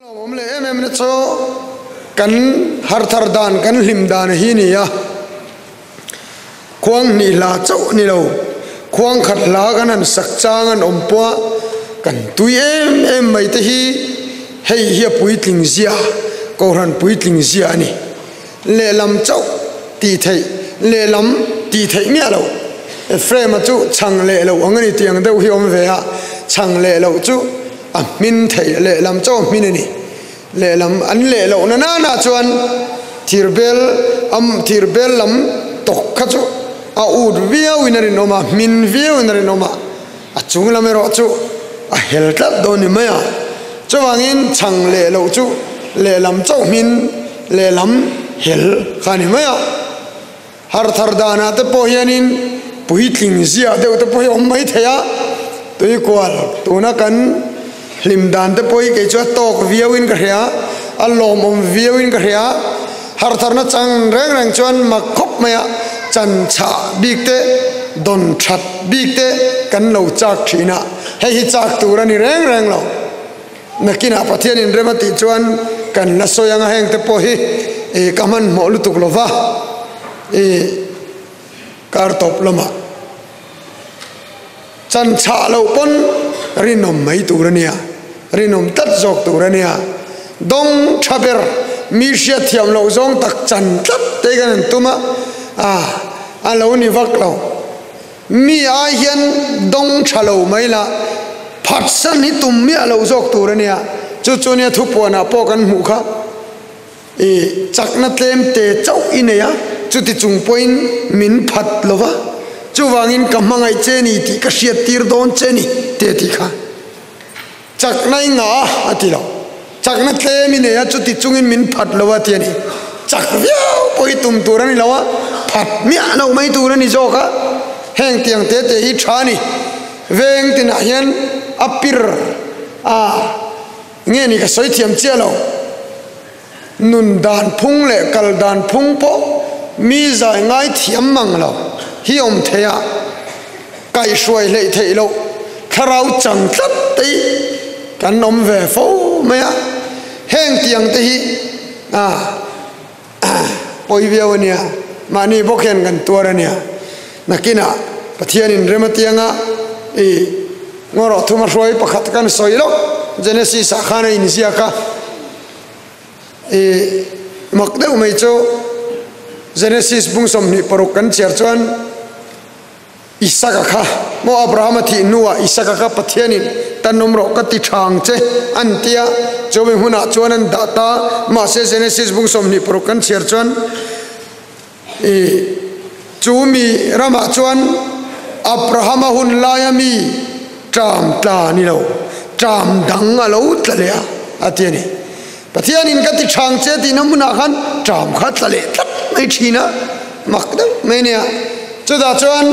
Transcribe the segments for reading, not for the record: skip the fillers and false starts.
Lawmawm leh em em na chu kan har thar dan kan hlim dan hi ni a, khuang hnih hla chauh ni lo, khuang khat hla kan han sak chang an awm pawh a, kan tui em em mai te hi hei hi a puitling zia, Kohhran puitling zia a ni. Lehlam chauh tih theih, lehlam tih theih miah loh. Ephraim-a chu chhang leh loh ang a ni tih ang deuh hi a awm ve a, chhang leh loh chu a hmin theih, lehlam chauh a hmin a ni. Lehlam an leh loh na nana chuan thirbel am thirbel lam tawk kha chu a ut viauin a rinawm a, hmin viauin a rinawm a, a chung lam erawh chu a hel tlat dawn ni mai a. Chuvangin chhang leh loh chu lehlam chauh hmin lehlam hel kha a ni mai a. Har thar danah te pawh hianin puitling ziah deuh te pawh hi a awm mai thei a, tuikual tuna kan hlim dan te pawh hi kei chu a tawk viauin ka hria, a lawmawm viauin ka hria. Har tharna chang reng reng chuan mak khawp mai a, chan chhah bik te, dawn that bik te kan lo chak thin a, hei hi chak tur a ni reng reng lo. Nakinah Pathianin rem a tih chuan kan la sawi ang a, heng te pawh hi ih ka hmanhmawh lutuk lo va, ih kar tawp lamah chan chhah loh pawn rinawm mai tur a nia, rinawm tlat zawk tur a nia. Dawng tha ber mi hriat thiam loh zawng tak chan tlat te hi kan han tum a, ah a lo ni vak lo. Mi ai hian dawng tha lo mai la, phatsan hi tum miah lo zawk tur a nia. Chu chu nia thupuanah pawh kan hmuh kha. I chakna tlem te chauh i nei a, chuti chung pawhin min phat lo va, chuvangin ka hmangaih che ni tih ka hriat tir dawn che ni te a tih kha. Chakna i ngah a, a ti lo. Chakna tlem i nei a, chuti chungin min phat lo a ti a ni. Chak viau pawh hi tum tur a ni lo a, phat miah lo mai tur a ni zawk a. Heng tiang te te hi tha a ni. Veng tinah hian a pir a, nge ni ka sawi thiam chiah lo. Nun dan phung leh kal dan phung pawh mi zai ngai thiam mang lo hi awm thei a, kaihhruai hleih theih loh thlarau chang tlat te hi kan awm ve fo mai a, heng tiang te hi a pawi viau a nia, mahni bawk hian kan tuar a nia, nakinah Pathianin rem atianga i ngawrawh thuma hruai pakhat kan sawi loh Genesis ah khan a inziak a. I mak deuh mai chu Genesis bung 26 kan chhiar chuan Isaka kha maw Abrahama thih hnuah Isaka kha Pathianin tan awm rawh ka ti tha ang che an ti a, chumi hmunah chuan an dah ta. Mahse Genesis bung 26 kan chhiar chuan I chu mi ramah chuan Abrahama hun laia mi ṭam tla ni lo, ṭam dang a lo tla leh a, a ti a ni. Pathianin ka ti ṭhang che tihna hmunah khan ṭam kha tla leh tlat mai ṭhin a, mak deuh mai a nia. Chutah chuan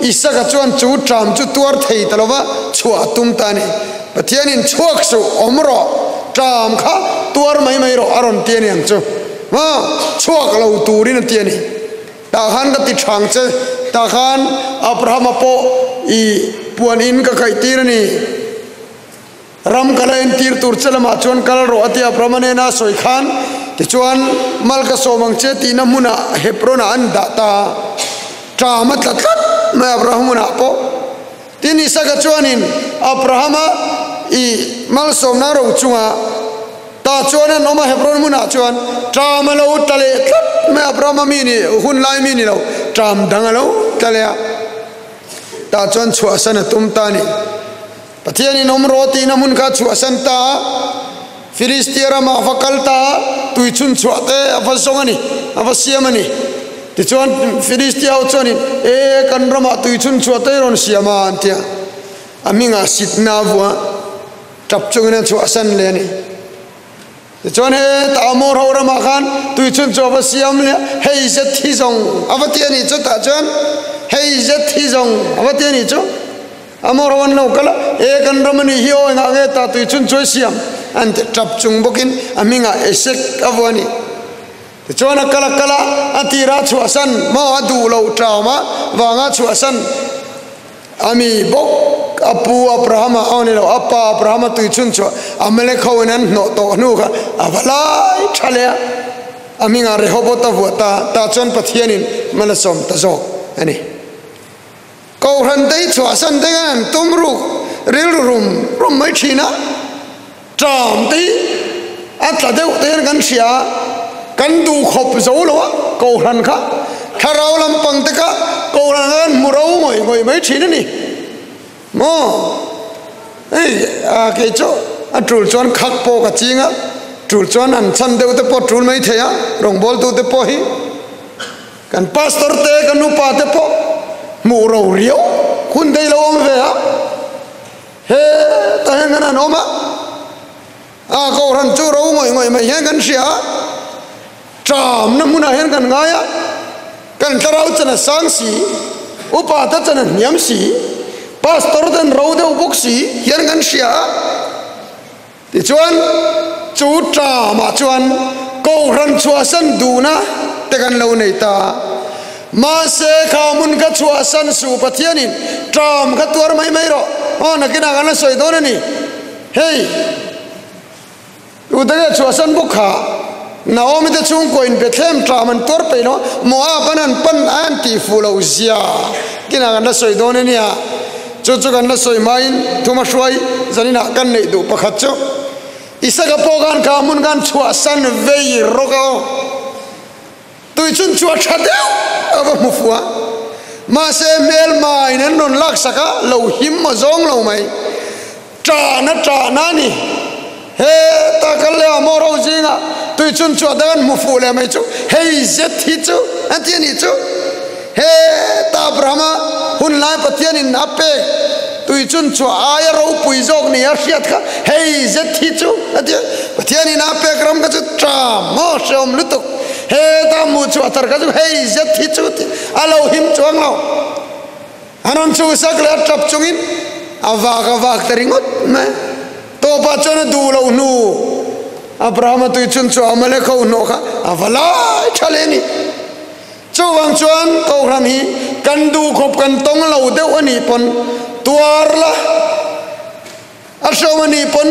Isaka chuan chu ṭam chu tuar thei ta lova chhuah a tum ta a ni. Pathianin chhuak suh, awm rawh, ṭam kha tuar mai mai rawh a rawn ti a ni ang chu. Maw? Chhuak lo turin a ti a ni. Tah khan ka ti thang che, tah khan Abrahama pawh i puan in ka kaih tir a ni. Ram ka la entir tur che lamah chuan kal rawh a ti Abrahama nena a sawi khan. Tichuan, mal ka sawm ang che tihna hmunah Hebron-ah an dah ta. Ṭam a tla tlat mai Abraham hunah pawh. Tin, Isaka chuanin Abrahama i malsawmna ro chungah tah chuan an awm a, Hebron hmunah chuan ṭam a lo tla leh tlat mai a, Abrahama mi ni, hun lai mi ni lo, ṭam dang a lo tla leh a, tah chuan chhuahsan a tum ta a ni. Pathianin awm rawh tihna hmun kha chhuahsan ta a, Filistia ramah a va kal ta a, tui chhun chhuah te a va zawng a ni, a va siam a ni. Tichuan, Filistia ho chuanin, E, kan ramah tui chhun chhuah te i rawn siam a, an ti a. A hmingah sitna a vuah a, tap chungin a chhuahsan leh a ni. Tichuan, he Tamor ho ramah khan tui chhun chu a va siam leh a, hei zet hi zawng a va ti a nih chu, tah chuan hei zet hi zawng a va ti a nih chu. Amor ho an lo kal a, E kan ram a nih hi aw, engah nge ta tui chhun chu a siam? An ti tap chung bawkin a hmingah Esek a vuah a ni. Tichuan a kal a kal a, a tirah chhuahsan maw a duh loh ṭam a vanga chhuahsan a mi bawk. A pu Abrahama aw ni lo, a pa Abrahama tui chhun chu Amalek ho in an hnawh tawh hnu kha a va lai tha leh a, a hmingah Rehoboth a vuah ta, tah chuan Pathianin mal a sawm ta zawk a ni. Kohhran te hi chhuahsan te hian an tum ruk rilru rum rum mai thin a, ṭam te hi a tla deuh te hian kan hria a, kan duh khawp zo lo a kohhran kha thlarau lampang te kha kohhran kha kan hmu ro ngawih ngawih mai thin a ni maw? Hei a kei chu a tul chuan khak pawh ka ching a, tul chuan an chhan deuh te pawh tul mai thei a, rawngbawltu te pawh hi. Kan pastor te kan upa te pawh hmuh ro riau hun te ilo awm ve a, hetah hian kan han awm a, a kohhran chu ro ngawih ngawih mai hian kan hria a, ṭamna hmunah hian kan ngai a, kan thlarau chan a sang si, upa te chan a hniam si, pastor ten ro deuh bawk si hian kan hria a. Tichuan, chu ṭamah chuan Kohhran chhuahsan duhna te kan lo nei ta a. Mahse, kha hmun kha chhuahsan suh Pathianin ṭam kha tuar mai mai rawh. Aw, nakinah kan la sawi dawn a ni. Hei, tute nge chhuahsan bawk kha? Naomi te chhungkuain Bethlehem ṭam an tuar peih lo a, Moab an han pan a an tih fuh loh zia kinah kan la sawi dawn a nia. Chu chu kan la sawi hmain thuma hruai zaninah kan neih duh pakhat chu Isaka pawh khan kha hmun khan chhuahsan vei rawk a aw. Tui chun chu a tha deuh a va hmu fuh a, mahse hmelmain an rawn laksak a, lo him maw zawng lo mai. Ṭahna ṭahna a ni. Heta kal leh a maw ro zingah tui chun chu a dang an hmu fuh leh mai chu hei zet hi chu a ti a nih chu. Heta Abrahama hun lai Pathianin a pek tui chun chu aia ropui zawk ni a hriat kha hei zet hi chu a ti a. Pathianin a pek ram kha chu ṭam maw hrehawm lutuk. Heta hmuh chhuah thar kha chu hei zet hi chu ti a lo him chuang lo. A rawn chhuhsak leh a tap chungin a vak a vak ta ringawt mai. Tawpah chuan a duh loh hnu Abrahama tui chun chu Amalek ho hnawh kha a va lai tha leh a ni. Chuvang chuan Kohhran hi kan duh khawp kan tawng lo deuh a nih pawn tuar la, a hreawm a nih pawn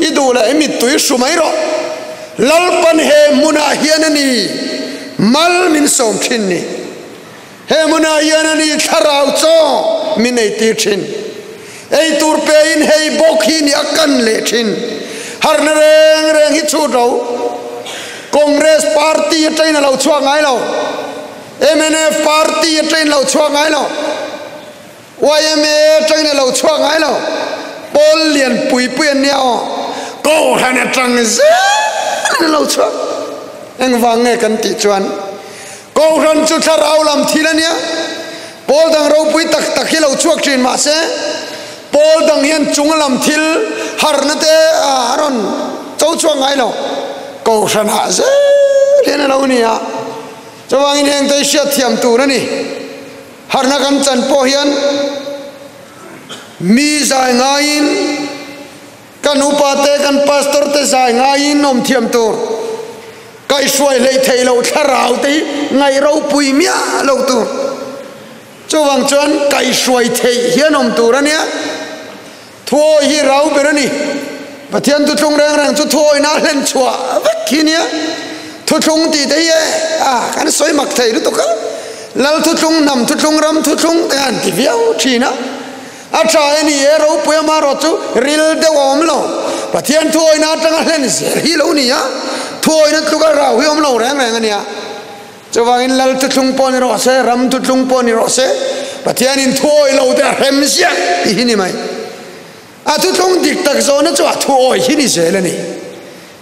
i duh leh i mittui hru mai rawh. Lalpan he hmunah hian a ni mal min sawm thin ni. He hmunah hian a ni thlarau chaw min eitir thin. Ei tur pein hei bawk hi ni a kan leh thin. Harhna reng reng hi chhut ro. Congress party atangin a lo chhuak ngai lo. Mnf party atangin a lo chhuak ngai lo. Yma atangin a lo chhuak ngai lo. Pawl lian pui pui an nia aw. Kohhran atang zel in a lo chhuak. Engvang nge kan tih chuan Kohhran chu thlarau lam thil a nia. Pawl dang ropui tak tak hi lo chhuak thin mahse pawl dang hian chung lam thil harna te a rawn cho chhuak ngai lo. Kohhran ah zel hian a lo ni a. Chuvangin heng te hi hriat thiam tur a ni. Harna kan chan pawh hian mi zai ngaiin kan upa te kan pastor te zai ngaiin awm thiam tur. Kaihhruai hleih theih loh thlarau te hi ngaih ropui miah lo tur. Chuvang chuan kaihhruai theih hian awm tur a nia. Thuawi hi rau ber a ni. Pathian thuthlung reng reng chu thuawina a hlen chhuah vek hi nia. Thuthlung tih te hi e a kan sawi mak thei lutuk a. Lal thuthlung, hnam thuthlung, ram thuthlung te an ti viau thin a. A tha e ni e, ropui amarawh chu ril deuh a awm lo. Pathian thuawina atanga hlen zel hi lo ni a, thuawina tluka rau hi awm lo reng reng a nia. Chuvangin Lal thuthlung pawh ni rawh se, ram thuthlung pawh ni rawh se, Pathianin thuawi lo te a hrem ziah tih hi ni mai. A thuthlung dik tak zawhna chu a thuawi hi ni zel a ni.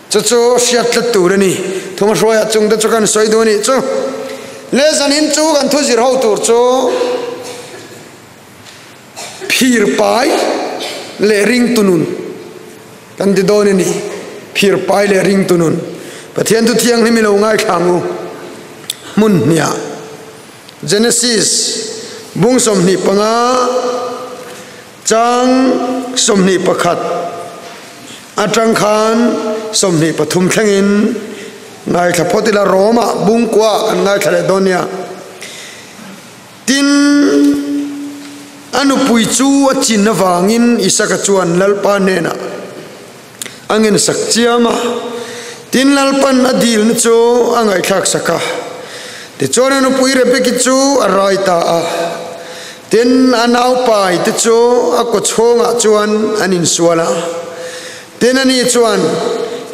Chu chu hriat tlat tur a ni. Thuma hruaiah chung te chu kan sawi duh a nih chu. Le zanin chu kan thu zir ho tur chu. Phir pai leh ringtu nun kan ti dawn a ni. Phir pai leh ringtu nun. Pathian thu thianghlim i lo ngaithla ang u. Hmun hniah Genesis bung 25 chang 21 atang khan 23 thlengin ngaithla phawt ila Rome-ah bung kua kan ngaithla leh dawn nia. Tin, A nupui chu a chin avangin Isaka chuan Lalpa hnenah a ngensak chiam a, tin Lalpan a dilna chu a ngaihthlaksak a. Tichuan a nupui Rebeki chu a rai ta a, tin a naupai te chu a kawchhawngah chuan an insual a. Tin ani chuan,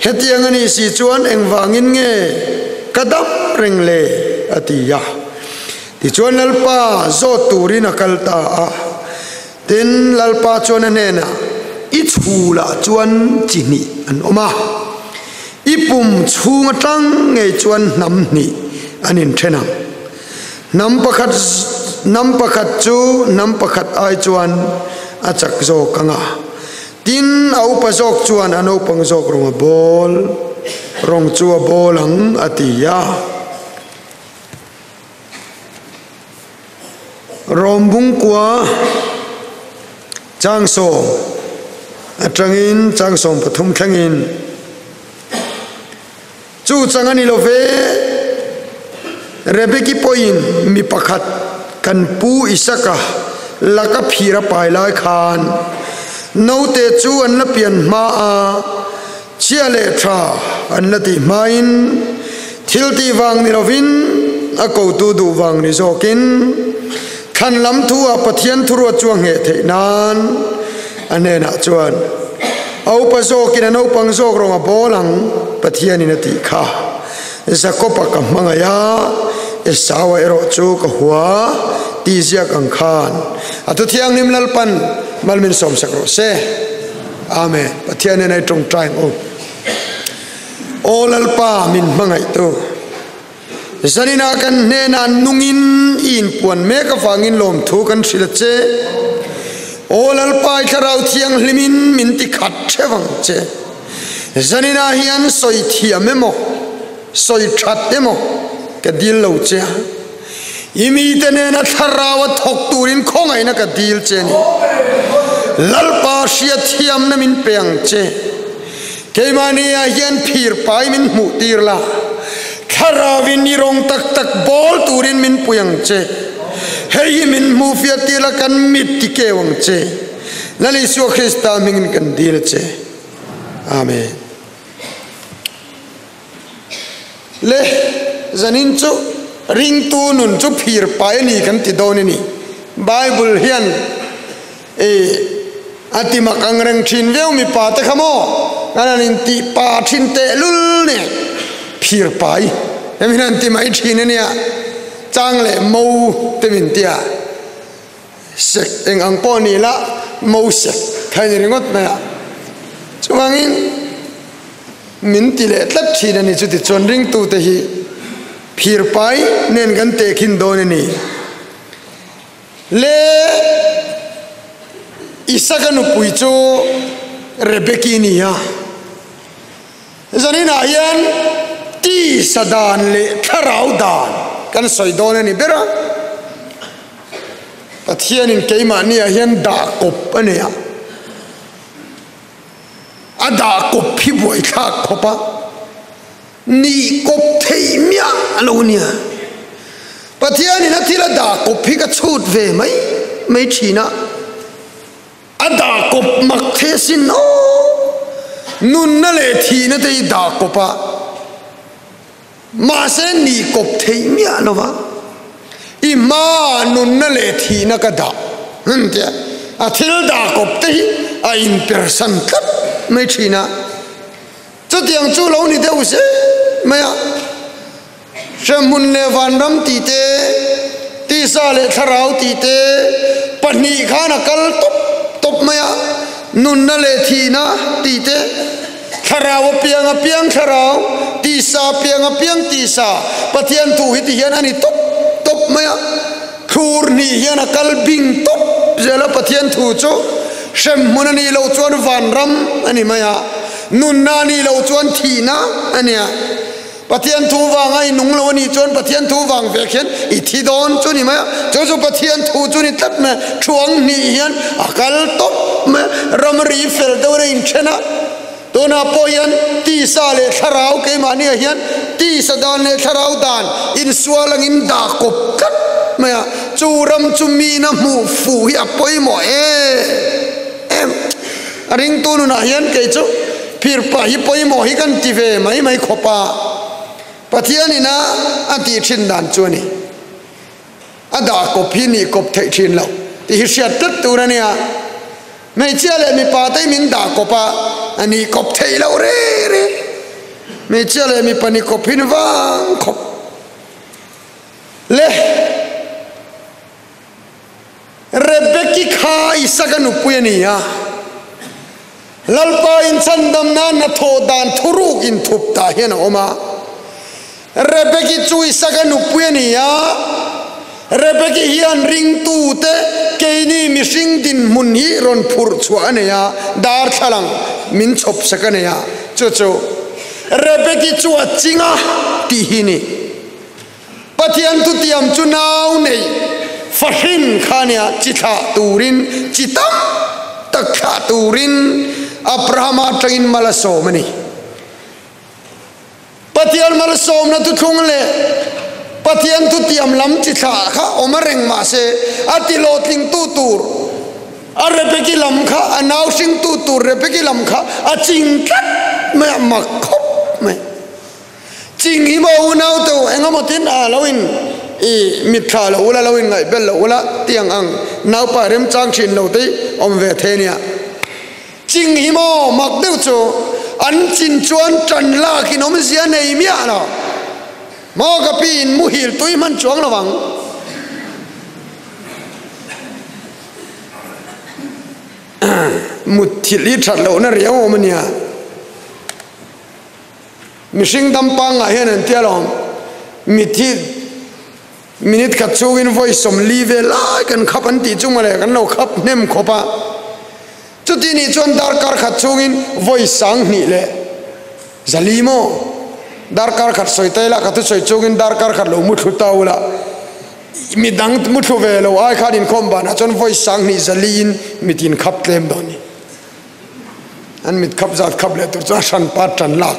Hetiang a nih si chuan engvangin nge ka dam reng le? a ti a. Tichuan Lalpa zawt turin a kal ta a. Tin Lalpa chuan a hnenah, I chhulah chuan chi hnih an awm a, i pum chhung atang ngei chuan hnam hnih an inthen ang. Hnam pakhat hnam pakhat chu hnam pakhat ai chuan a chak zawk ang a. Tin, a upa zawk chuan a naupang zawk rawng a bawl, rawng chu a bawl ang, a ti a. Rom bungkua changsawm atangin changsawm pathum thlengin chu chang a ni lo ve. Rebeki pawhin mi pakhat kan pu Isaka laka phir a pai lai khan naute chu an la pian hma a, chhia leh tha an la tih hmain thil tih vang ni lovin a kotu duh vang ni zawkin thlan lam thu ah Pathian thuruat chu a ngheh theih nan a hnenah chuan a upa zawkin a naupang zawk rawng a bawl ang Pathianin a tih kha. Jakob-a ka hmangaih a, Esau-a erawh chu ka hua tih ziak ang khan a thu thianghlim Lalpan malmin sawmsak rawh se. Amen. Pathian nen ai tawngtai ang u. Aw Lalpa min hmangaihtu, zaninah kan hnenah nungin i inpuan mek avangin lawmthu kan hrilh a che. Aw Lalpa i thlarau thianghlimin min tikhat theuh ang che. Zaninah hian sawi thiam emaw, sawi that emaw ka dil lo che a, i mite nena thlarau a thawk turin khawngaihna ka dil che a ni. Lalpa hriatthiamna min pe ang che. Keimahniah hian phir pai min hmuh tir la, thlarauin i rawng tak tak bawl turin min pui ang che. Hei hi min hmuh fiah tir la, kan mit ti keu ang che. Lal Isua Krista hmingin kan dil a che. Amen. Le zanin chu ringtu nun chu phir pai a ni kan ti dawn a ni. Bible hian e a ti mak ang reng thin viau mipa te kha maw kan han in tih pa thin teh lul nen phir pai hemi hian an ti mai thin a nia chang leh mo te min tia. Sek eng ang pawh ni la mo sek kha ni ringawt mai a, chuvangin min ti leh tlat thin a ni. Chutichuan ringtute hi phir pai nen kan tehkhin dawn a ni. Le Isaka nupui chu Rebeki ni a, zaninah hian tisa dan leh thlarau dan kan sawi dawn a ni ber a. Pathianin keimahniah hian dah kawp a nei a, a dah kawp hi buaithlak khawp a, nih kawp theih miah a lo nia. Pathianin a thil a dah kawp hi ka chhut ve mai mai thin a, a dah kawp mak thei asin aw, nunna leh thihna te hi dah kawp a, Mahse nih kawp theih miah lo va, i hma nunna leh thihna ka dah hman tia a thil dah kawp te hi a inpersan tlat mai thin a. Chutiang chu lo ni deuh zel mai a, hremhmun leh vanram tih te, tisa leh thlarau tih te pahnih khan a kal tawp tawp mai a, nunna leh thihna tih te, Thlarau a piang a piang thlarau, tisa a piang a piang tisa, Pathian thu hi ti hian a ni tawp tawp mai a, thlur hnih hian a kal bing tawp zel a, Pathian thu chu hremhmun a nih loh chuan vanram a ni mai a, nunna a nih loh chuan thihna a ni a. Pathian thu vanga i nung lo a nih chuan Pathian thu vang vek hian i thi dawn chu ni mai a, chu chu Pathian thu chu ni tlat mai a, thuang hnih hian a kal tawp mai a, ramri fel deuhin a inthen a, tunah pawh hian tisa leh thlarau keimahniah hian tisa dan leh thlarau dan insual angin dah kawp tlat mai a. Chu ram chu miin a hmuh fuh hi a pawimawh em em. A ringtu nunah hian kei chu phirpah hi pawimawh hi kan ti ve mai mai khawp a, Pathianin a a tih thin dan chu a ni. A dah kawp hi nih kawp theih thin loh tih hi hriat tlat tur a nia. Hmeichhia leh mipa te hi min dah kawp a, a nih kawp theih loh reng reng. Hmeichhia leh mipa ni kawp hi ni vang khawp le. Rebeki kha Isaka nupui a ni a, Lalpa inchhandam nan hnathawh dan thuruk inthup tah hian a awm a. Rebeki chu Isaka nupui a ni a, Rebeki hian ringtute keini mihring dinhmun hi rawn phurh chhuah a nei a, darthlalang min chhawp sak a nei a, chu chu Rebeki chu a ching a tih hi ni. Pathian thutiam chu nau neih fahrin kha nia chi thlah turin chi tam tak thlah turin Abrahama atangin mal a sawm a ni. Pathian malsawmna thuthlung leh Pathian thutiam lam chi thlah kha awm a reng mahse a ti hlawhtlingtu tur a Rebeki lam kha a nau hringtu tur Rebeki lam kha a ching tlat mai a, mak khawp mai. Ching hi maw unau te u engemaw tin a lo in i mitthla lo ula lo in ngaih bel lo ula tiang ang naupa remchang thin lo te awm ve thei ania. Ching hi maw mak deuh chu an chin chuan tan lak in awmzia nei miah lo maw ka pi in muhil tui hman chuang lo ang. Mutthilh hi that lohna riau awm ania. Mihring dam pangngai hian an tia lawm, mithi minute khat chhungin vawi 40 vel lai kan khap an tih chu mawle kan lo khap hnem khawp a, chuti nih chuan darkar khat chhungin vawi 2000 leh 400 maw darkar khat sawi ta ila ka thusawi chungin darkar khat lo mu thlu ta ula midang mu thlu ve lo ai khan inkhawm banah chuan vawi 2400 in mitin khap tlem dawn ni. An mit khap zat khap leh tur chuan hran pa tan lak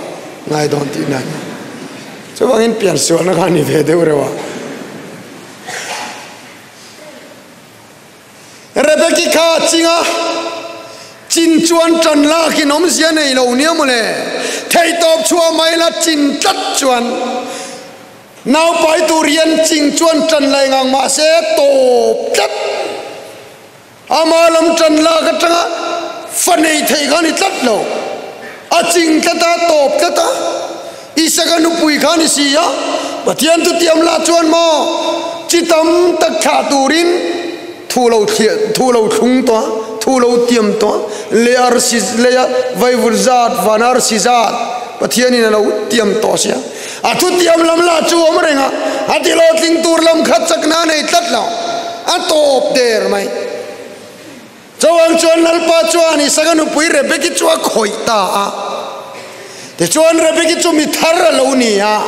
ngai dawn tih na ni. Chuvangin pian sualna kha a ni ve deuh reuh a. Rebeki kha a ching a, chin chuan tan lakin awmzia nei lo nia mawle. Theihtawp chhuah mai la chin tlat chuan naupai tur hian ching chuan tan la engang mahse tawp tlat. Ama lam tan lak atanga fa nei thei kha ni tlat lo. A ching tlat a, tawp tlat a. Isaka nupui kha ni si a, Pathian chu tiam lah chuan maw chi tam tak thlah turin thu lo thliah, thu lo thlung tawh a, thu lo tiam tawh a, lei arsi, leia vaivut zat, van arsi zat Pathianin a lo tiam tawh sia. A thutiam lam lah chu awm reng a, a ti hlawhtling tur lam kha chakna a nei tlat lo, a tawp der mai. Chauang chuan Lalpa chuan Isaka nupui Rebeki chu a khawih ta a. Tichuan Rebeki chu mi thar a lo ni a,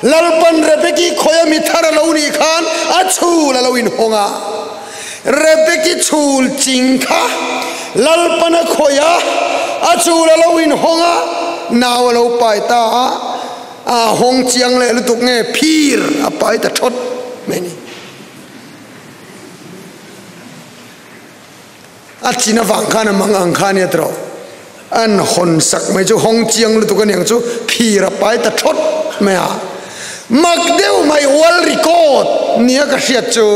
Lalpan Rebeki khawih a mi thar a lo nih khan a chhul a lo inhawng a. Rebeki chhul ching kha Lalpan a khawih a, a chhul a lo inhawng a, nau a lo pai ta a, a hawng chiang leh lutuk nge phir a pai ta thawt mai ni. A chin avang khan a mang ang kha ania tawh an hawn sak mai chu hawng chiang lutuk aniang chu phir a pai ta thawt mai a. Mak deuh mai world record nia ka hriat chu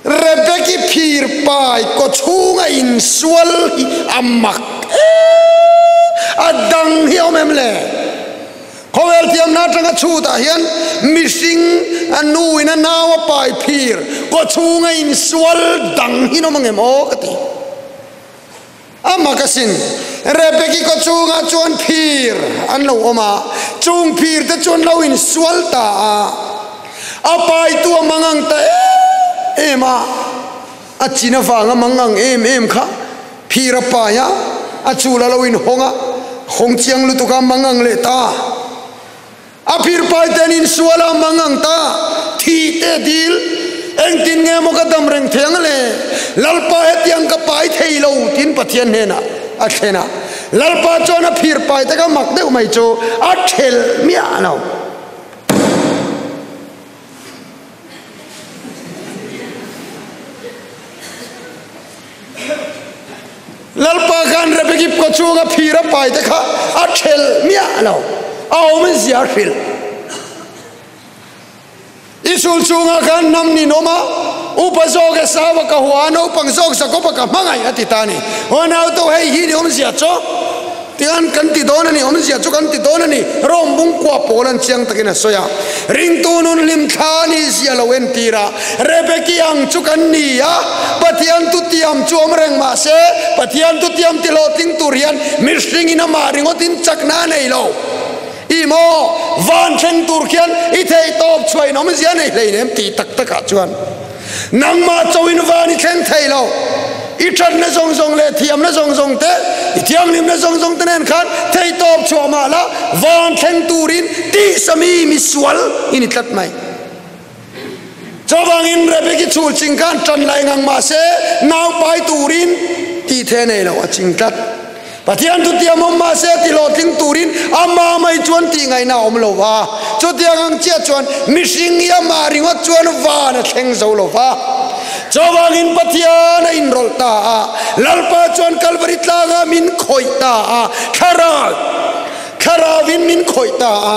Rebeki phir pai kaw chhunga insual hi a mak em a dang hi a awm em le? Khawvel thiamna atanga chhutah hian mihring a nu in a nau a pai phir kaw chhunga insual dang hi an awm angem aw ka ti. A mak asin, Rebeki kaw chhungah chuan phir an lo awm a, chung phir te chuan lo insual ta a, a paitu a mangang ta em em a, a chin avanga mangang em em kha phir a pai a, a chul a lo inhawng a, hawng chiang lutuk a mangang leh ta. A phir pai te an insual a, mangang ta, thi te dil, engtin nge maw ka dam reng thei ang le, Lalpa hetiang ka pai thei lo tiin Pathian hnenah a thlen a. Lalpa chuan a phir pai te kha mak deuh mai chu a thelh miah lo. chhunga phir a pai te kha a thelh miah lo, a awmzia a hrilh. I sul chhungah khan hnam ninawm a, upa zawk Esau-a ka hua a, naupang zawk Jakob-a ka hmangaih a ti ta a ni. Aw nauto, hei hi ni awmzia chu tiang kan ti dawn a ni, awmzia chu kan ti dawn a ni. Rom bungkua pawl an chiang takin a sawi a, ringtu nun hlimthla a nih zia lo entir a, Rebeki ang chu kan ni a, Pathian tutiam chu awm reng mah se, Pathian tutiam ti hlawhtling tur hian mihringin amah ringawtin chakna a nei lo. I maw? Van thleng tur khian i theih tawp chhuah in awmzia nei hleinem tih tak takah chuan nangmah chauhin van i thleng thei lo. I thatna zawng zawng leh thiamna zawng zawng te, i thianghlimna zawng zawng te nen khan theih tawp chhuah mah la van thleng turin tihsami misual i ni tlat mai. Chuvangin Rebeki chhul ching khan tan lai ngang mah se nau pai turin tih the nei lo a ching tlat. Pathian thutiam awm mah se ti hlawhtling turin ama mai chuan tih ngaihna a awm lo va. Chutiang ang chiah chuan mihring hi amah ringawt chuan van a thleng zo lo va. Chuvangin Pathian a inrawlh ta a, Lalpa chuan Kalvari tlangah min khawih ta a, thlarau thlarauin min khawih ta a.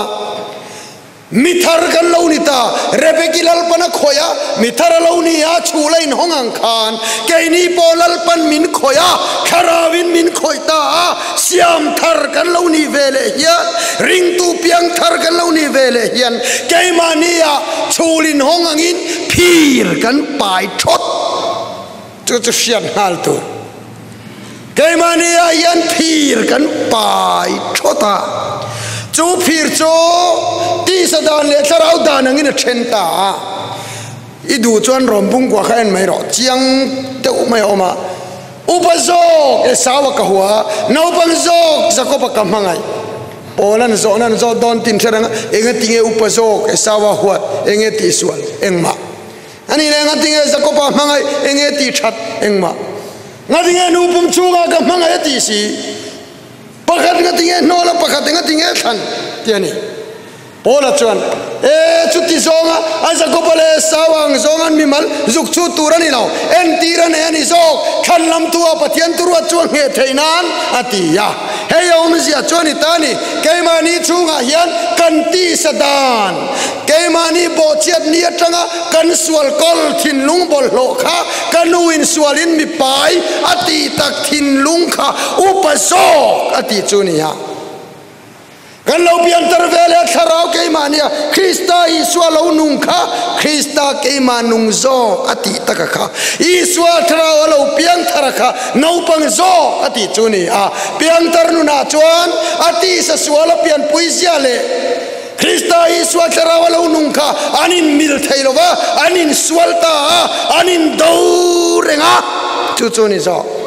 Mi thar kan lo ni ta, Rebeki Lalpan a khawih a, mi thar a lo ni a, chhul a inhawng ang khan keini pawh Lalpan min khawih a, Thlarauin min khawih ta a, siam thar kan lo nih ve leh hian, ringtu piang thar kan lo nih ve leh hian keimahnia chhul inhawng angin phir kan pai thawt. Chu chu hriat nghal tur. Keimahnia hian phir kan pai thawt a, chu phir chu tisa dan leh thlarau dan angin a then ta a. I duh chuan rawm bungkua kha en mai rawh, chiang deuh mai a awm a. Upa zawk Esau a ka hua a, naupang zawk Jakob a ka hmangaih. Paul an zawhna an zawt dawn tin hre reng a, engatinge upa zawk Esau a huat, enge tihsual, engmah. Ani leh ngatinge Jakoba hmangaih enge tih that engmah? Ngatinge nu pum chhungah ka hmangaih a tih si? Pakhat ngatinge hnawl a pakhat engatinge thlan tih a ni. Paula chuan, E, chuti zawnga a Jakoba leh Esau ang zawng an mimal zuk chhut tur a ni lo, entir a nei a ni zawk, thlan lam thu ah Pathian turuat chu a ngheh theih nan a ti a. Hei a awmzia chu a ni ta a ni, keimahni chhungah hian kan tisa dan, Keimahni bawhchiat ni atanga kan sual kawl thinlung bawlhhlawh kha ka nu in sualin mi pai a tih tak thinlung kha upa zawk a tih chu nia. Kan lo piantar ve leh thlarau keimahnia Krista Isua lo nung kha Krista keimah nung zawk a tih taka kha Isua thlarau a lo piangthar a kha naupang zawk a tih chu nia. Piangtar nunah chuan a tisa sual a pianpui zia leh Krista Isua thlarau a lo nung kha an inmil thei lo va, an insual ta a, an indo reng a, chu chu a ni zawk.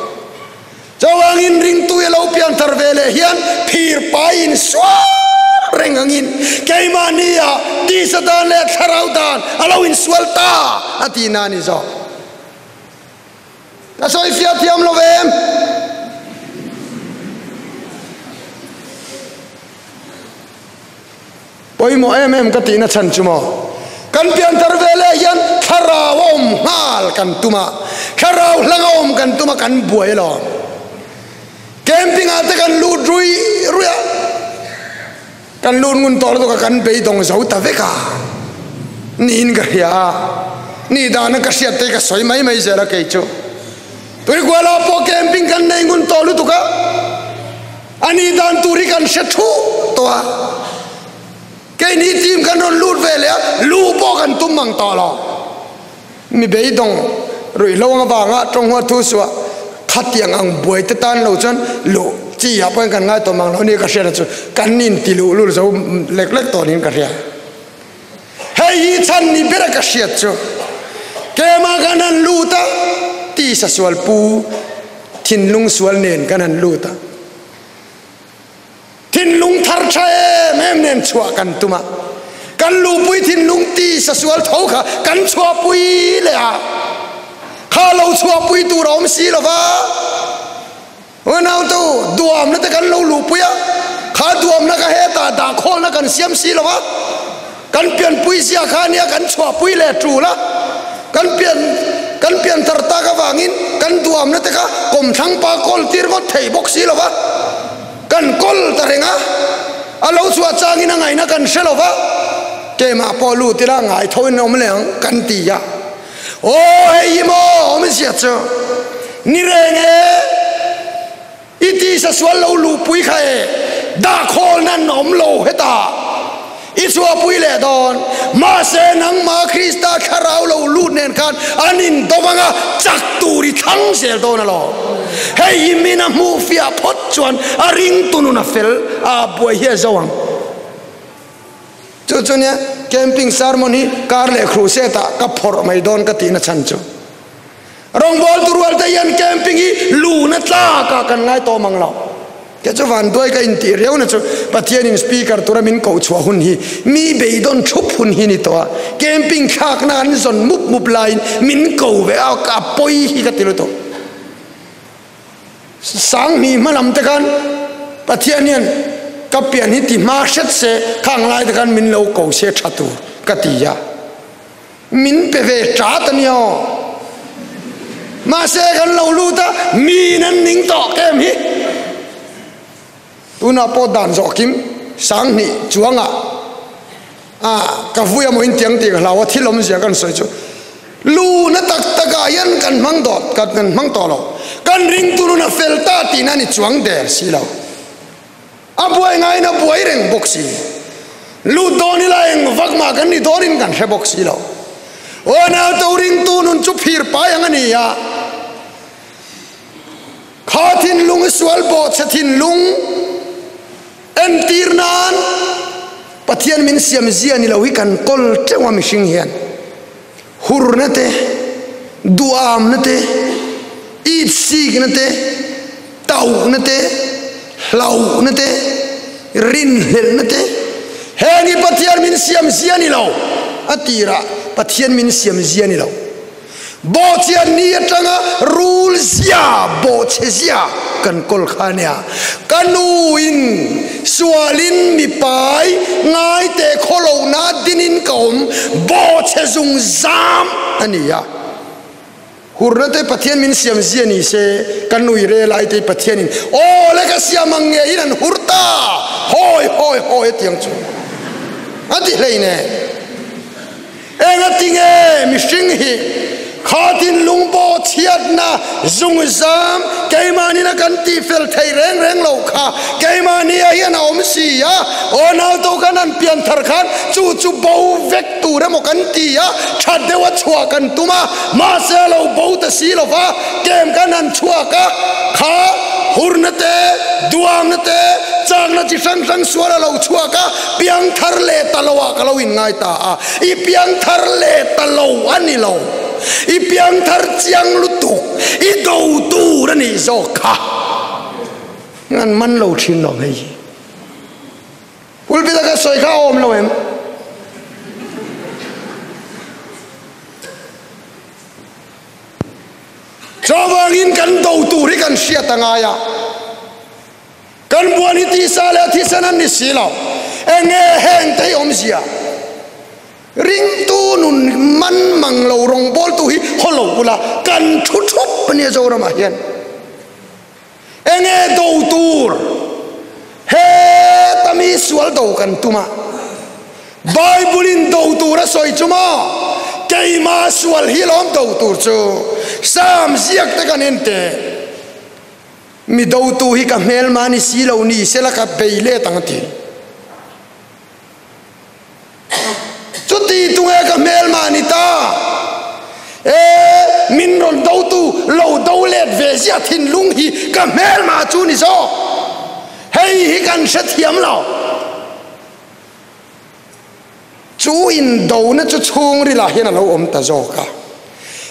Chuvangin ringtu i lo pianthar ve leh hian phir pai insual reng angin keimahnia tisa dan leh thlarau dan a lo insual ta a tihna a ni zawk. Ka sawi fiah thiam lo em? Pawimawh em em ka tihna chhan chu maw? Kan pianthar ve leh hian thlarau a awm nghal kan tum a, thlarau hlang a awm kan tum a, kan buai alawm. Camping ah te kan lut rui rui a, kan lut ngun tawh lutuk a, kan beidawng zo ta vek a niin ka hria a, nih dana ka hriat te ka sawi mai mai zel a kei chu. Tuikuala pawh camping kan nei ngun tawh lutuk a. A nih dan tur hi kan hre thuh tawh a, keini team kan rawn lut ve leh a, luh pawh kan tum mang tawh lo. Mi beidawng ruihhlo ang avanga tawnghua thu suah khatiang ang buai te tan lo chuan luh chi ah pawhin kan ngai tawh mang lo nia ka hriat a chu kan inti luh lul zo lek lek tawh niin ka hria. Hei hi chhan ni bera ka hriat chu keimah kan han lut a, tisa sual pu thinlung sual nen kan han lut a, thinlung thar tha em em nen chhuah kan tum a, kan luhpui thinlung tisa sual tho kha kan chhuahpui leh a, kha lo chhuahpui tur a awm si lo va. Unautu, duamna te kan lo luhpui a, kha duamna kha hetah dahkhawlna kan siam si lo a, kan pianpui zia kha nia kan chhuahpui leh tul a, kan pian Kan pianthar tak avangin kan duamna te kha kawmthlang pa kawl tir ngawt thei bawk si lo va, kan kawl ta reng a, a lo chhuah changin a ngaihna kan hre lo va, keimah pawh lut ila ngai tho in awm leh ang kan ti a. Aw hei hi maw awmzia chu ni reng e, i tisa sual lo luhpui kha e, dahkhawl nan awm lo hetah i chhuahpui leh dawn, mahse nangmah Krista thlarau lo lut nen khan an indawm anga chak tur i thlang zel dawn alawm. Hei hi min a hmuh fiah phawt chuan a ringtu nun a fel a buai hi a zo ang. Chu chu nia camping sermon hi kar leh crusade ah ka phawrh mai dawn ka tihna chhan chu. Rawngbawltu rual te hian camping hi luhna tlak ah kan ngai tawh mang lo. Kei chu vanduai ka intih riau na chu Pathianin speaker tura min koh chhuah hun hi mi beidawn thup hun hi ni tawh a, camping thlakna an zawn mup mup laiin min ko ve a, a pawi hi ka ti lutuk. Sanghnih hma lam te khan Pathian hian ka pian hi ti hma hret se khang lai te khan min lo ko se tha tur ka ti a, min pe ve tat a nia aw. Mahse kan lo lut a, miin an ning tawh kem hi. Tunah pawh dan zawh kim Sanghnih chuangah a ka vui amaw in tiang tih ka hlau a, thil awmzia kan sawi chu lu na tak takah hian kan hmang dawt kan kan hmang tawh lo, kan ringtu nun a fel ta tihna ni chuang der si lo, a buai ngaiin a buai reng bawk si, lut dawn ila eng vak mah kan ni dawnin kan hre bawk si lo, aw nauto ringtu nun chu phir pai ang a ni a. Kha thinlung i sual bawhchhe thinlung entir nan Pathian min siam zia ni lo hi kan kawl teuh a mihring hian hurna te, duamna te, itsikna te, tauhna te, hlauhna te, rinhlelhna te heng hi Pathian min siam zia ni lo a tirah Pathian min siam zia ni lo. Bawhchhiat ni atanga rul zia, bawhchhe zia kan kawl kha ania. Ka nu in sualin mi pai ngai te khawlohna dinin ka awm, bawhchhe zung zam a ni a. Hurna te Pathian min siam zia ni se, ka nui rel ai te Pathian in aw le ka siam ang nge in an hur ta, hawi hawi hawi atiang chu a ti hlei ne. Engatinge mihring hi kha thinlung pawh chhiatna zungzam keimahnin a kan tihfel thei reng reng lo kha keimahnia hian a awm si a, aw nauto khan an pian thar khan chu chu bo vek tur emaw kan ti a, tha deuha chhuah kan tum a, mahse a lo bo ta si lo va, kem khan an chhuak a, kha hurna te, duamna te, chakna chi hrang hrang sual a lo chhuak a, Piangthar leh ta lo ah ka lo inngai ta a, i piangthar leh ta lo a ni lo, i piangthar chiang lutuk, i do tur a nih zawk kha. An man lo thin lo hei hi. Pulpit a ka sawi kha a awm lo em? Chuvangin kan do tur hi kan hriat a ngai a. Kan buan hi tisa leh thisen an ni si lo. Enge heng te hi awmzia? Ringtu nun man mang lo rawngbawltu hi haw lo ula kan thu thup a nia Zoramah hian. Enge do tur? Heta mi sual do kan tum a, Bible in do tur a sawi chu maw? Keima sual hi lawm do tur chu. Psalm ziak te kan en teh. Mi dotu hi ka hmelma ni si lo ni sela ka bei let ang a ti. Chuti tunge ka hmelma ni ta? E, min rawn dotu lo do let ve zia thinlung hi ka hmelma chu ni zawk. Hei hi kan hrethiam lo. Chu indona chu chhungrilah hian a lo awm ta zawk a.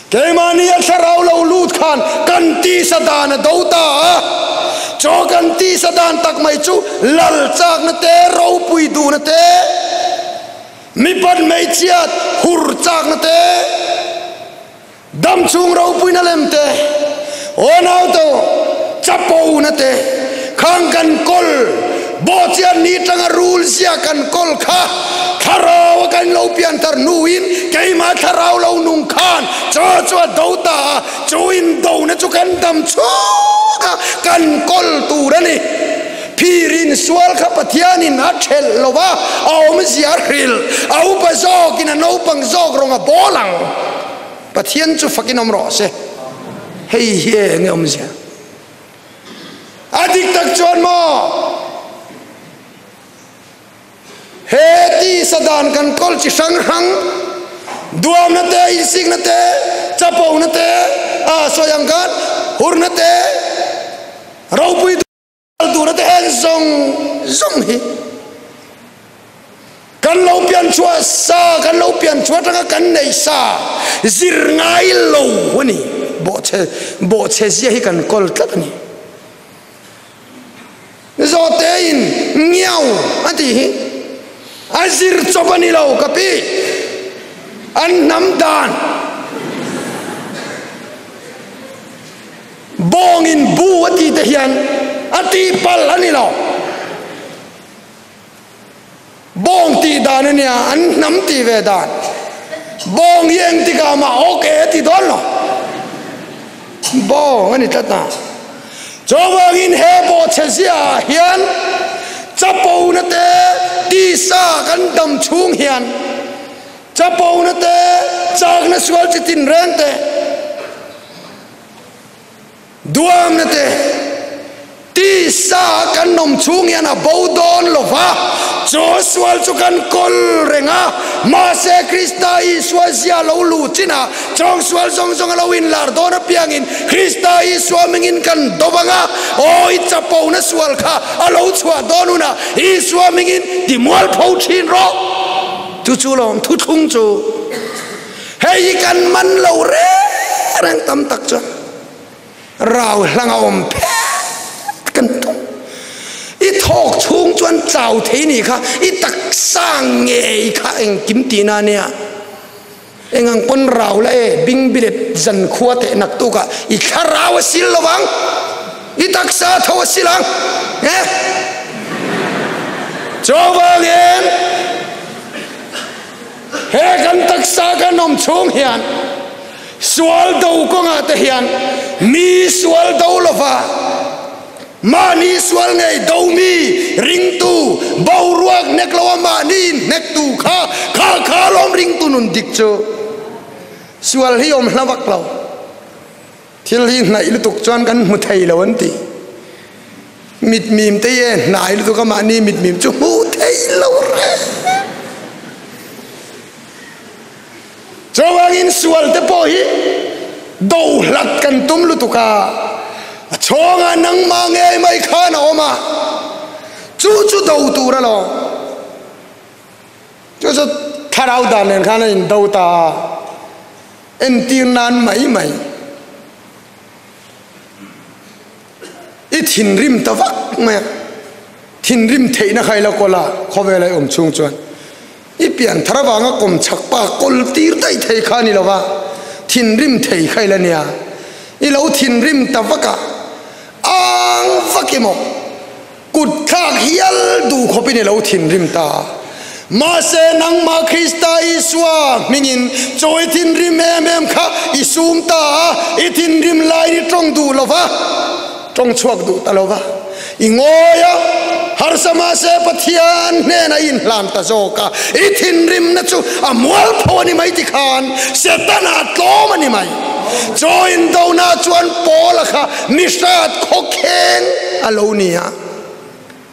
Keimahni a thlarau lo lut khan kan tisa dan a do ta a. Chaw kan tisa dan tak mai chu lal chakna te, ropui duhna te, mipat hmeichhiat hur chakna te, Damchhung ropuina lem te, aw nauto chapona te, khang kan kawl Bawhchian ni tanga rul zia kan kawl kha thlarau a kan lo pianthar hnuin keimah thlarau lo nung khan chaw chu a do ta a, chu indona chu kan dam chhung a kan kawl tur a ni. Phirin sual kha Pathianin a thelh lo va, a awmzia a hrilh, a upa zawkin a naupang zawk rawng a bawl ang. Pathian chu fakin awm rawh se. Hei hi enge awmzia? A dik tak chuan maw he tisa dan kan kawl chi hrang hrang duamna te, insikna te, chapona te, a sawi ang khan hurna te, ropui duhna te heng zawng zawng hi kan lo pian chhuah sa, kan lo pian chhuah atanga kan neih sa zir ngai lo a ni. Bawhchhe bawhchhe zia hi kan kawl tlat a ni. Zawhte in ngiau a tih hi a zir chawp a ni lo ka pi, an hnam dan. Bawngin bu a tih te hian a tih palh a ni lo. Bawng tih dan a nia, an hnam tih ve dan. Bawng hi engtikah mah ok a ti dawn lo. Bawng a ni tlat a. Chuvangin he bawhchhe ziaah hian chapona te tisa kan dam chhung hian chapona te chakna sual chi tinreng te Duamna te, Tisa kan awm chhung hian a bo dawn lo va, chaw sual chu kan kawl reng a, mahse Krista Isua zia lo luh chinah chawng sual zawng zawng a lo inlar dawn apiangin Krista Isua mingin kan do vang a, aw i chapona sual kha a lo chhuah dawn hunah Isua mingin ti mualpho thin rawh. Chu chu lawm thuthlung chu. Hei hi kan man lo reng reng tam tak chuan rau hlang a awm phet kan tum. I thawk chhung chuan chau thei ni kha i taksa ngei kha engkim tihna nia. Engang pawn rau la e bing bilet zan khua teh nak tukah i thlarau a sil lo vang, i taksa tho a sil ang. Eh? Chuvangin He kan taksa kan awm chhung hian sual do kawngah te hian mi sual do lova mahni sual ngei do mi ringtu boruak hnek loa mahni inhnektu kha kha kha lawm ringtu nun dik chu sual hi awm hla vak lo. Thil hi hnaih lutuk chuan kan hmu thei lo an ti. Mitmim te hi e hnai lutuk a mahni mitmim chu hmu thei lo reng. Chuvangin sual te pawh hi do hlat kan tum lutuk a, a chhawngah nangmah ngei mai khan a awm a, chu chu do tur alawm. Chu chu thlarau dan nen khan a indo ta a. Entir nan mai mai i thinrim ta vak mai a, thinrim theihna kha ila kawl a, khawvel a i awm chhung chuan i pian thar avanga kawm chhak pa kawl tir daih thei kha a ni lo va, thinrim thei kha ila nia, i lo thinrim ta vak a, ang vak emaw kut thlak hial duh khawpin i lo thinrim ta. Mahse nangmah Krista Isua hmingin chaw i thinrim em em kha i sum ta a, i thinrim laiin i tawng duh lo va, tawng chhuak duh ta lo va, i ngawi a, harsa mahse Pathian hnenah i inhlan ta zawk a, i thinrimna chu a mualpho a ni mai tikhan Setana a tlawm a ni mai. Chaw indona chuan Paula kha mihrat khawkheng a lo ni a.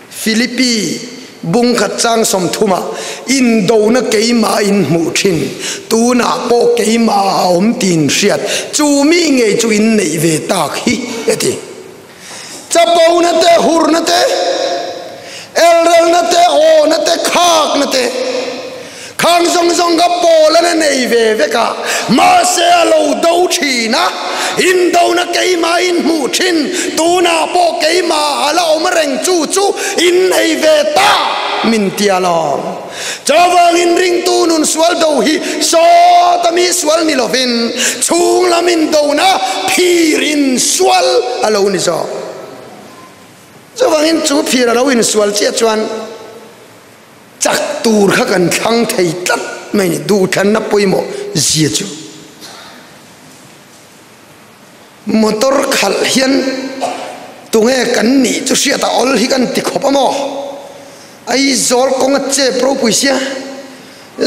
Philippi bung khat chang sawmthumah indona keimah in hmuh thin, tunah pawh keimah a awm tiin hriat, chu mi ngei chu in neih ve tak hi a ti. Chapona te, hurna te, elrelna te, awna te, khakna te, Khang zawng zawng kha Paul-an a nei ve vek a, mahse a lo do thin a, indona keimah in hmuh thin, tunah pawh keimah a la awm reng chu chu in nei ve ta min ti alawm. Chuvangin ringtu nun sual do hi sawta mi sual ni lovin chhung lam indona phir in sual a lo ni zawk. Chuvangin chu phir a lo insual chiah chuan chak tur kha kan thlang thei tlat mai ni, duhthlanna pawimawh zia chu. Motor khalh hian tunge kan nih chu hriat a awl hi kan ti khawp a maw? Aizawl kawnga chep ropui sia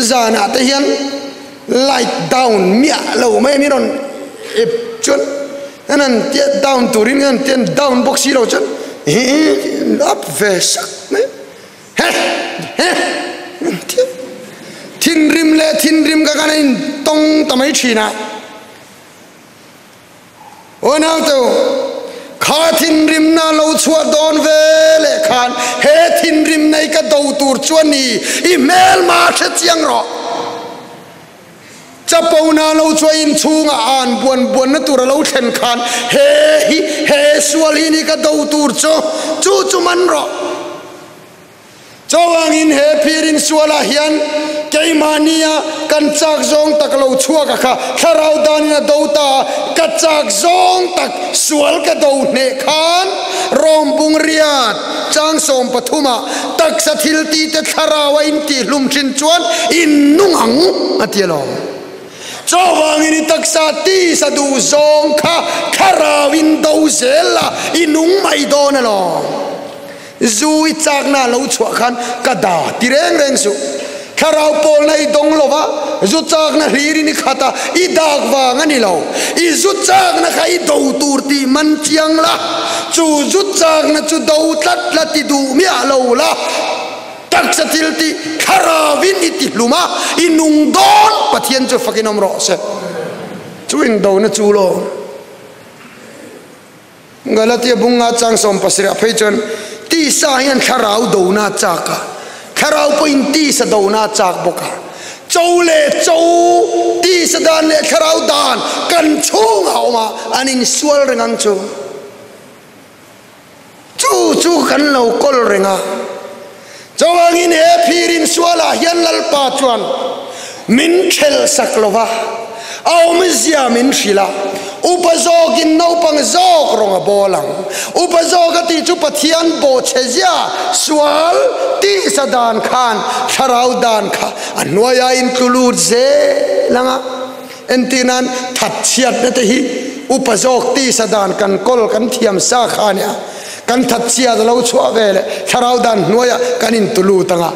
zanah te hian light down miah lo mai min rawn ep chuan an han tia down turin an tian down bawk si lo chuan hi up ve sak mai he he an tia thinrim leh thinrim ka kan a in tawng ta mai thin a. Aw naute, kha thinrimna lo chhuah dawn ve leh khan he thinrimna i ka do tur chu a ni, i hmelma hre chiang rawh. Chapona lo chu a inchhungah an buan buanna tur a lo thlen khan he hi, he sual hi ni ka do tur chu, chu chu man rawh. Chuvangin he phirin sualah hian keimahnia kan chak zawng tak lo chhuak a kha thlarau danin a do ta a, ka chak zawng tak sual ka do hneh khan Rom bung riat chang 13 ah taksa thil ti te thlarau a intihlum thin chuan in nung ang a ti alawm. Chuvangin i taksa tisa duh zawng kha thlarau in do zel la i nung mai dawn alawm. Zu i chakna lo chhuah khan ka da ti reng reng suh. Thlarau pawlna i dawng lo va, zu chakna hlirin i khat a, i dak vang a ni lo. I zu chakna kha i do tur tih man chiang la, chu zu chakna chu do tlat la ti duh miah lo la, taksa thil tih thlarauin i ti hlum a, i nung dawn Pathian chu fakin awm rawh se. Chu indona chu lo. Galatia bunga chang 17 ah phei chuan tisa hian thlarau dona a chak a, thlarau pawhin tisa dona a chak bawk a. Cho leh cho, tisa dan leh thlarau dan kan chhungah a awm a, an insual reng ang chu. Chu chu kan lo kawl reng a. Chuvangin he phir insualah hian Lalpa chuan min thelh sak lo va, a awmzia min hrilh a, upa zawkin naupang zawk rawng a bawl ang. Upa zawk a tih chu Pathian bawhchhe zia sual tihsa dan khan thlarau dan kha a hnuaia intlu lut zel ang a. Entir nan thatchhiatna te hi upa zawk tisa dan kan kawl kan thiam sa kha a nia. Kan thatchhiat a lo chhuah ve leh thlarau dan hnuaiah kan intu lut ang a,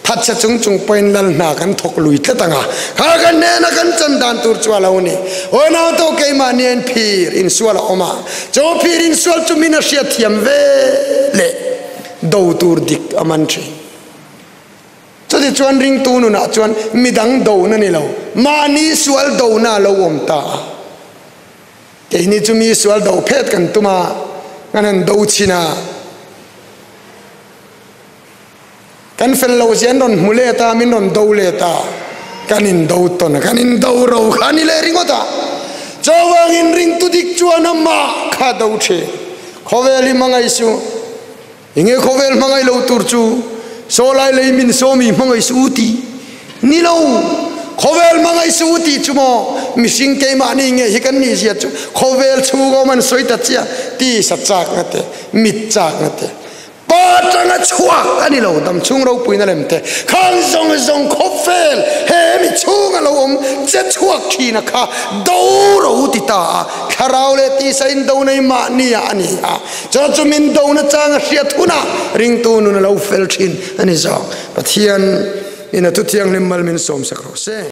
thatchhe chung chung pawhin lal hna kan thawk lui tlat ang a, kha kan hnena kan chan dan tur chu a lo ni. Aw nauto keimahni in phir insual a awm a, chu phir insual chu min a hriatthiam ve leh do tur dik a man thin. Chutichuan ringtu nunah chuan midang dona ni lo, mahni sual dona a lo awm ta a. Keini chu mi sual do phet kan tum a, kan han do chhin a, kan fel lo zia an rawn hmu let a, min rawn do let a, kan in do tawn a, kan in do ro kha a ni leh ringawt a. Chuvangin ringtu dik chuan amah kha do thin. Khawvel hi hmangaih suh. Enge khawvel hmangaih lo tur chu sawlai lei min sawmi hmangaih suh u ti ni lo. Khawvel hmangaih suh u ti chu maw mihring keimahni nge hi kan nih zia chu khawvel chhung awm an sawi ta chiah ti sa chak na te mit chak na te pa tanga chhuak a ni lo dam chhung ropuina lem te khang zawng zawng khawvel he mi chhunga lo awm che chhuak thin a kha do ro ti ta a thlarau leh tisa in do nei mahni ah a ni a. Chu chu min do na chang a hriat hunah ringtu nun a lo fel thin a ni zawk. Pathian in a thuthianghlim mal min sawmsak rawh se.